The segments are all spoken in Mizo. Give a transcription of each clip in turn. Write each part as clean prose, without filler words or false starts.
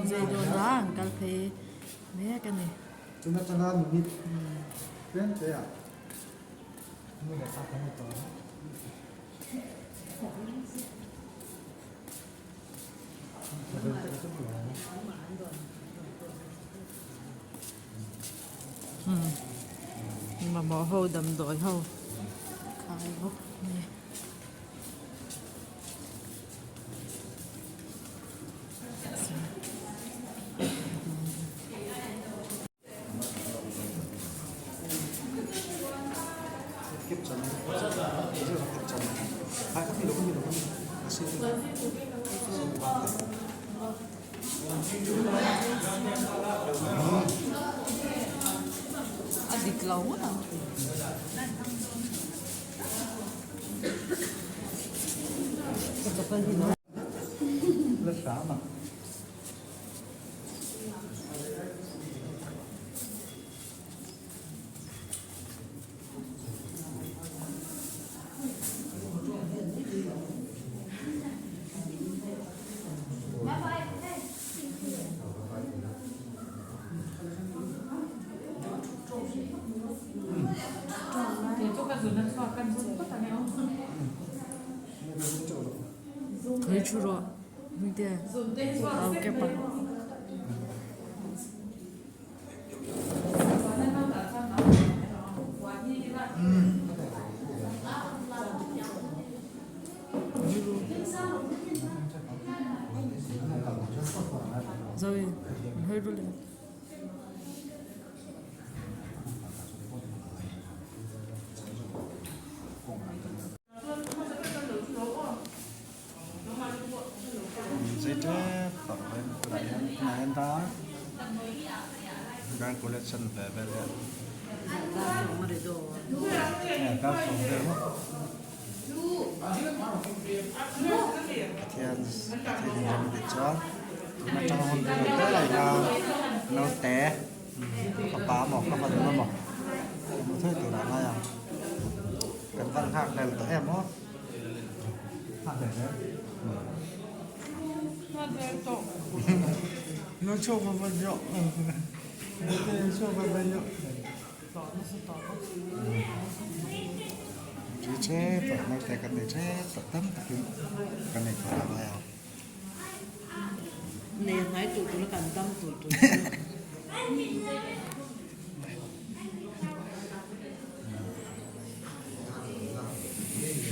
Zai dawn a an kal phei mek a ni. Mamawh ho damdawi ho khai bawk a ni. A dik lo ngawt ang. Thui thu rawh hmingte au kep ang. Zoe, hơi ru lên. Zai tep tawh hian tunah hian tunah hian dar dar collection ve vel hian dar sawm vel maw Pathian Pathian in rem tih chuan tun atanga hun rei lo te ah hian naute fapa maw ka fanu emaw hmu thei turah a ngai ang. Kan van nghak hlel tawh em aw. Nghak hlel em? Nghak hlel tawh. Nó chhuak va va zawh. Nó chhuak va va zawh. Tawh nasa tawh bawk. Chi che tawh naute kan nei che tawh tam takin kan nei tawh ang lai ang. Nei hnai tur tur a kan dam tur tur.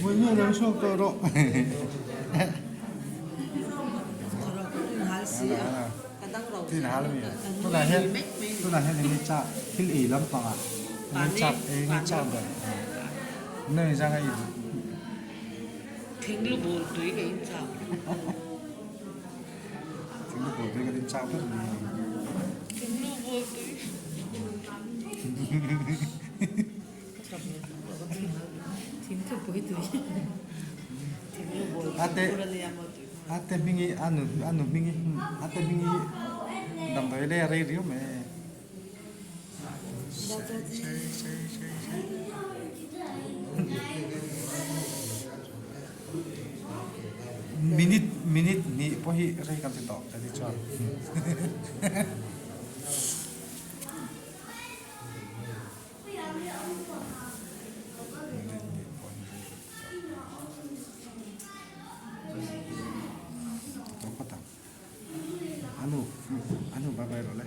Mawlhne lo chhuak tawh rawh. Tunah hian tunah hian enge chak thil ei lampangah enge chak enge chak ber nei zang a ei duh. Thinglu bur tui ka in chak. Thinglu bur tui kan in chak ber mai a ni. Thinglu bur tui. Ate ate hmingi anu anu hmingi ate hmingi damdawi lei a rei riau mai e. Minute minute hnih pawh hi rei kan ti tawh ka ti chuan. Minute hnih pawh hi rei kan ti tawh. Tawh phawt ang. Anu anu bye bye rawh le.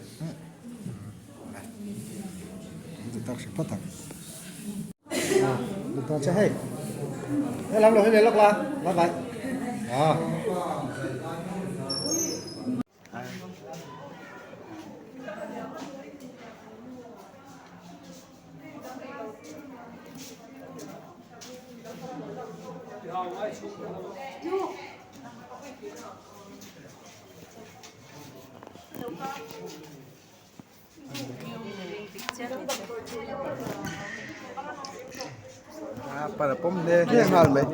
Para pawm hle hle nghal mai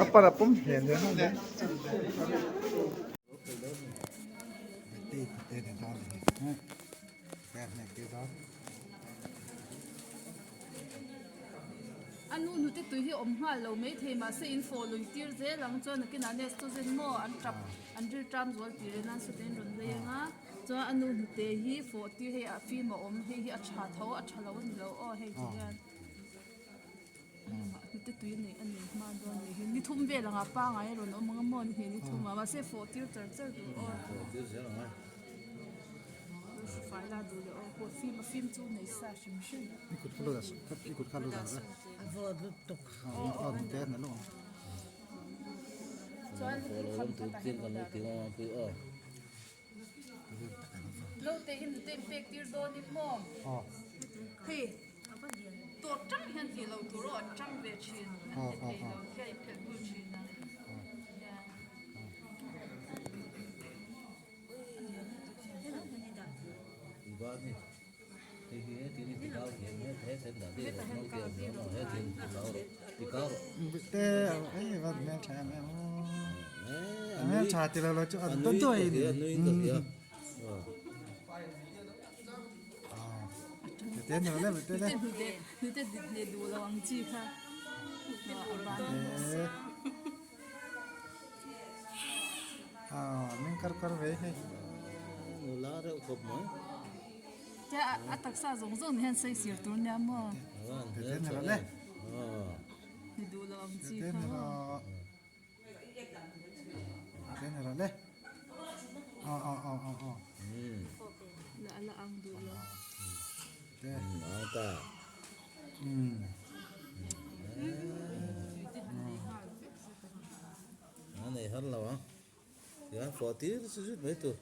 a para pawm hle hle nghal mai. A nu hnute tui hi awm nghal lo mai thei mahse in fawh lui tir zel ang chuan nakinah Nestogen maw an tap an ril ṭam zual tih reh nan sawtin an rawn lei ang a chuan a nu hnute hi fawh tir hei a fim a awm hei hi a tha tho a tha lo a ni lo aw hei ti hian hnute tui neih a nei hma dawn a nih hi ni thum vel angah pangai a rawn awm ang a maw ni hnih ni thum ah mahse fawh tir char char duh aw. Fai la duh leh aw pawh fim a fim chu nei sa hrim hrim. I kut kha lo dah i kut kha lo dah rawh. A vawt lutuk. Aw aw te na lo. Chuan kham kha ta hian lo dah rawh. Naute hi nute in pek tir dawn in maw? Aw. Hei tawr tang hian tih loh tur aw an tang ve thin an ti thei lo hian in phelh hnu thin a. Te ei va hmel tha em em aw hmel tha ti lo lo chu an dawn duai a ni te ni le te le te te duh lo ang chi kha Aw min kar kar ve hei. Nula reuh khawp mai. Tia a taksa zawng zawng ni hian sawi sir tur nia maw. Tete ni rawh le. Ni duh lo ang chi kha maw. Tete ni rawh le. Aw aw aw aw aw. La la ang duh lo. Te. Ang ta. A nei har lo ang. Tichuan fawh tir zut zut mai tur.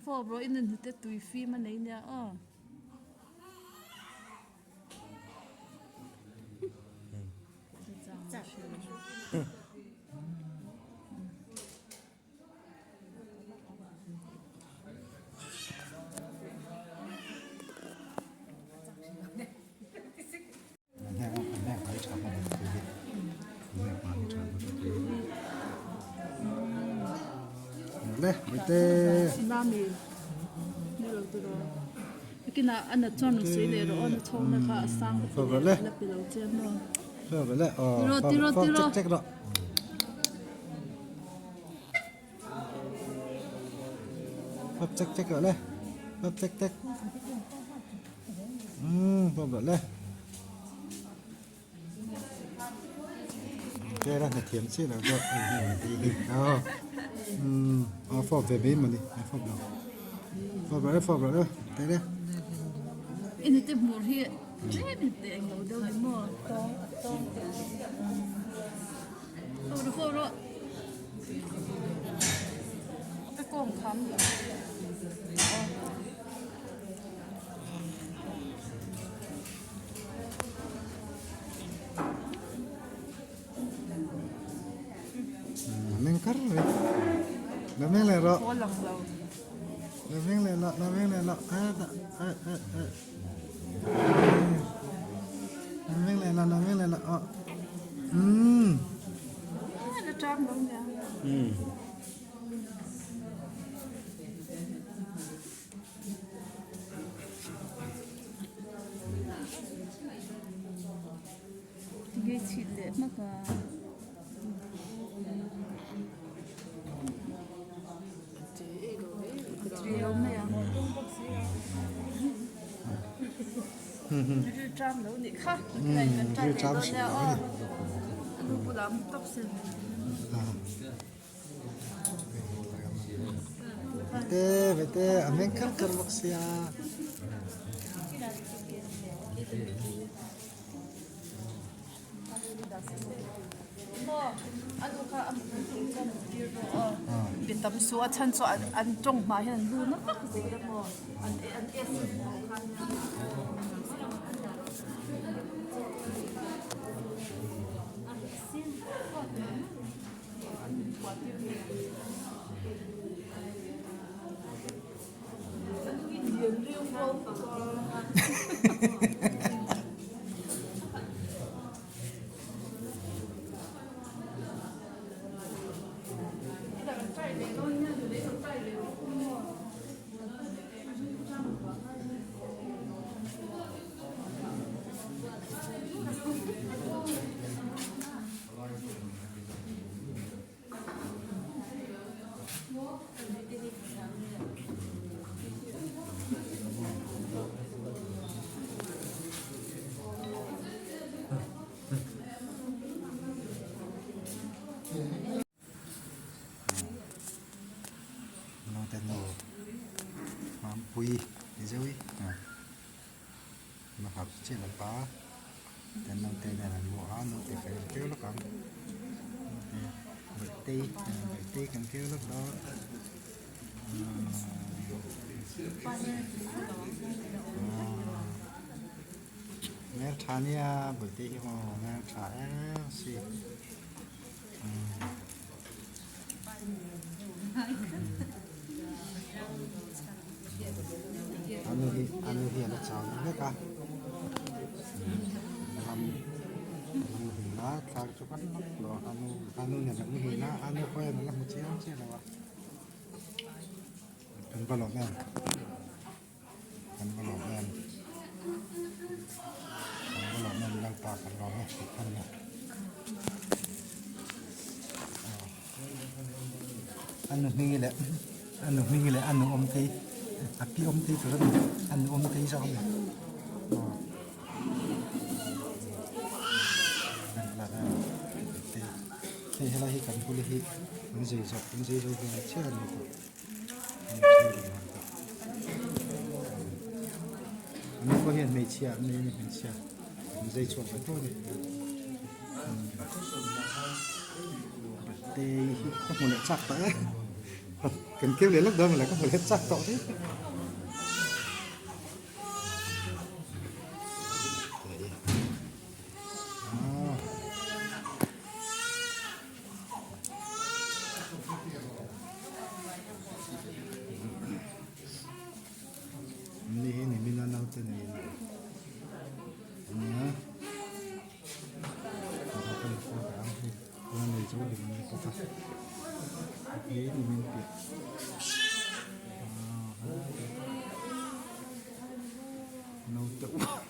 Fawp rawh in hnute tui fim a nei nia aw. Bắp chắc chắc rồi đây bắp chắc chắc ừ bắp rồi đây thế là thiểm chứ là được ờ ừ ờ phọp về bên mà đi phọp đâu phọp rồi đấy phọp rồi đấy thế đấy Ini te hmur hi tlem in te englo deuh ni maw Fawr fawr rawh Ka kawng kham Meng kar ve La meng leh rawh Haw lang lo La meng leh rawh la meng leh rawh a a a La meng leh rawh la meng leh rawh aw umm La ṭam lo nia Tinge chhit leh hmak a. Tui lo mai ang. Ril ṭam lo nih kha. Kan ṭai leh dawn nia aw. A nu bulah mu tawp sen. Vete vete a meng kar kar bawk sia. Be tam su a chhan chu an tawng hma hian an lu na vak zel a maw an an es Puii ni zeuh i a harh chiah lo pa ten naute nen an mu a naute kan keu lawk ang bawihtei bawihtei kan keu lawk dawn hmeltha nia bawihtei hi maw hmeltha em si. Anu hi anu hi a la chau deuh hlek a ram a muhil a thla chu kan lawk lo a anu anu nen an muhil a anu pawh hian a la hmu chiang chiah lo a kan va lawm em kan va lawm em kan va lawm em Lalpa kan lawm e tih kha a ni a a nu hming leh a nu hming leh a nu awm phei a pi awm phei tur a ni a nu awm phei zawk a ni hei helai hi kan bula hi an zei zawh an zei zo ve chiah a ni tawh. An pawh hian hmeichhia an nei a ni hmeichhia an zai chhuak ve tawh a ni tei hi ka hmu leh chak tawh e kan keu leh lawk dawn mawle ka hmu leh chak tawh hle. Ni hi nimin a naute nei a nia nei chu hlim an ni bawk a hei nimin piah naute uah a.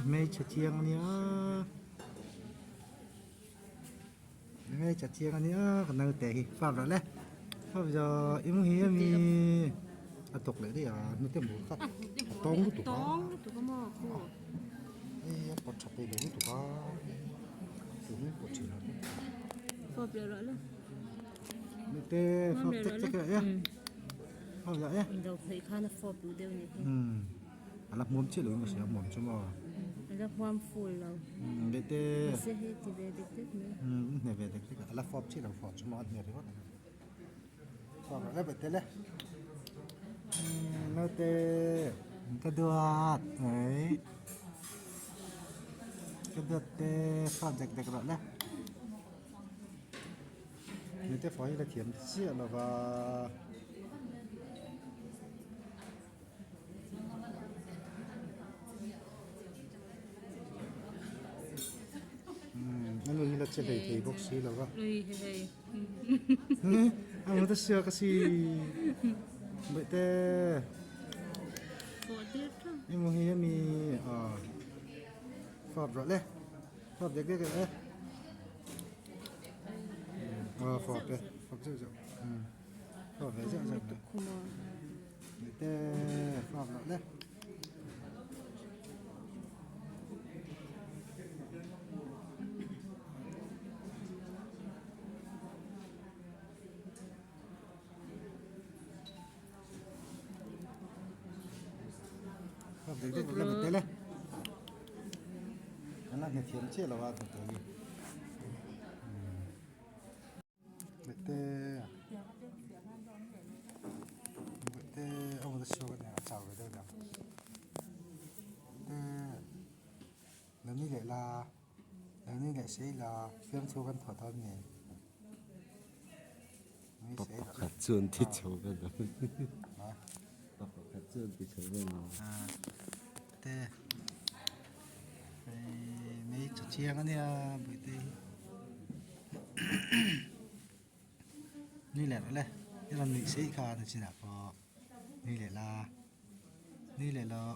Hmeichhe chiang a nia hmeichhe chiang a nia ka naute hi fap rawh le fap zawh i muhi ami a tawk leh daih a hnute mur kha a tawng lutuk a hei a pawt tha peih lo lutuk a tun pawt thin a hnute fap tek tek leh e fap leh e A la hmuam chiah lo in ka hria hmuam chu maw. A la hmuam full lo. Leh te. Mahse hei ti ve dek dek mai. Umm hne ve dek dek a. A la fawp chiah lo fawp chu maw a hne ringawt ang. Fawp rawh leh tel e. Umm naute ka duat mai. Ka duat te fawp dek dek rawh le. Naute fawh hi la thiam chiah lo va. A nu hi la che hlei thei bawk si lo va. A nu te sia ka si. Baihte. Emaw hi ami fap rawh le. Fap dek dek rawh le. Fap e. Fap zeuh zeuh. Fawp ve zeuh zeuh mai. Mite fawp loh le. Fawp dek dek la mite le. An la hnethiam chiah lo a hnute hi. Mite mite a hmun a chhuak a nia a chau ve deuh aniang mite lo ni leh la lo ni leh sei la fiamthu kan thawh dawn nge Pa pakhat chuan thi chho vel ang pa pakhat chuan ti chho vel ang te hei mei tha chiang a nia bawihte hi nui leh rawh le i rawn nuih seih kha na chinah pawh nui leh la nui leh loh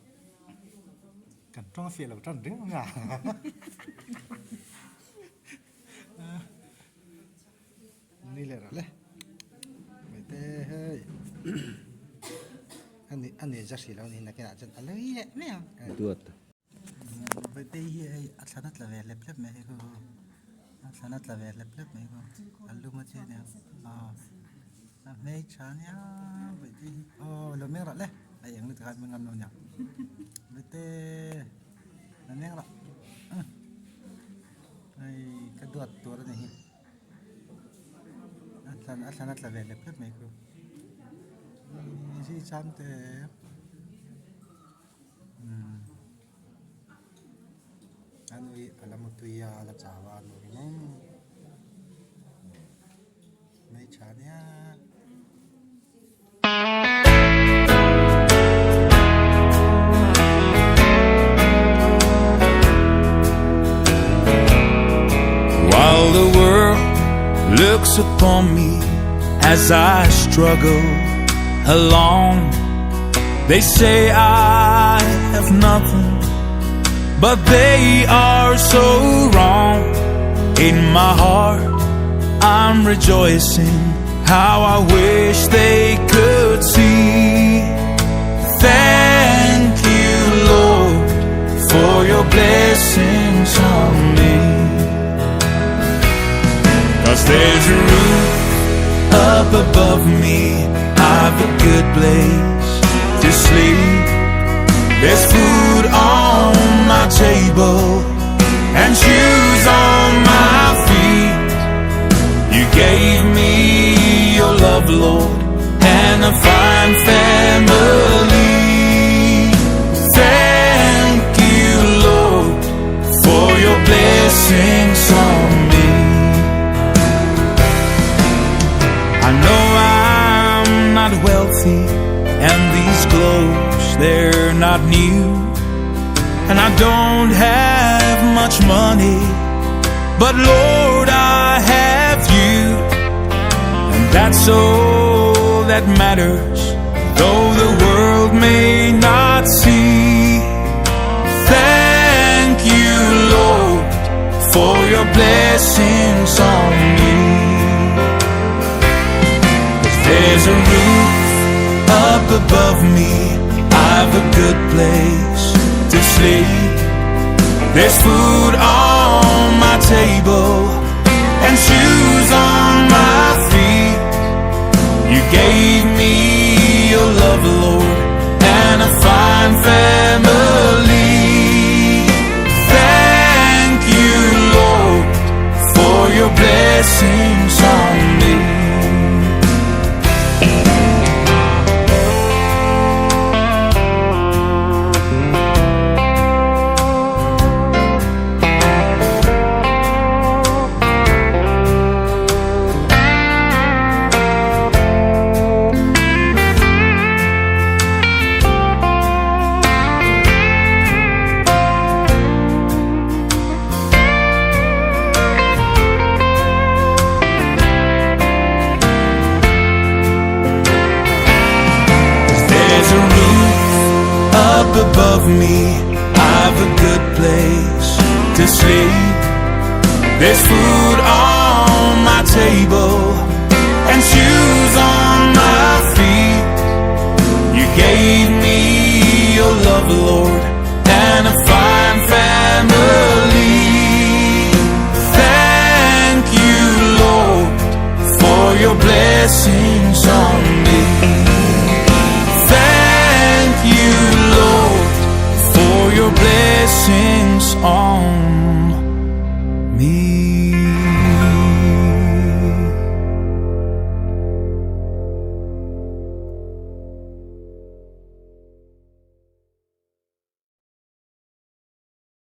kan tawng a fiah lo tan reng ang a nui leh rawh le bawihte hei ani ani za hrih lo a ni nakinah chuan a lei leh mai ang. Duat. Bawihtei hi hei a thlan a tla ve hlep hlep mai hei khu a thlan a tla ve hlep hlep mai khu a lum a che aniang aw a hmeichha ania bawihtei hi aw lo meng rawh le a eng lutuk a meng ngam lo aniang bawihtei lo meng rawh hei ka duat tur a ni hi a thlan a thlan a tla ve hlep hlep mai khu zui cham te. A nui a la mutui a a la chau a a nui mai mai tha nia. While the world looks upon me as I struggle along They say I have nothing But they are so wrong In my heart I'm rejoicing How I wish they could see Thank you Lord For your blessings on me Cause there's a roof up above me I've a good place to sleep There's food on my table And shoes on my feet You gave me your love, Lord And a fine family Thank you, Lord For your blessings on me I know I'm not wealthy And these clothes, they're not new And I don't have much money But Lord, I have you And that's all that matters Though the world may not see Thank you, Lord For your blessings on me If there's a roof up above me I've a good place to sleep There's food on my table And shoes on my feet You gave me your love, Lord And a fine family Thank you, Lord For your blessings on me There's a roof up above me I've a good place to sleep There's food on my table And shoes on my sing.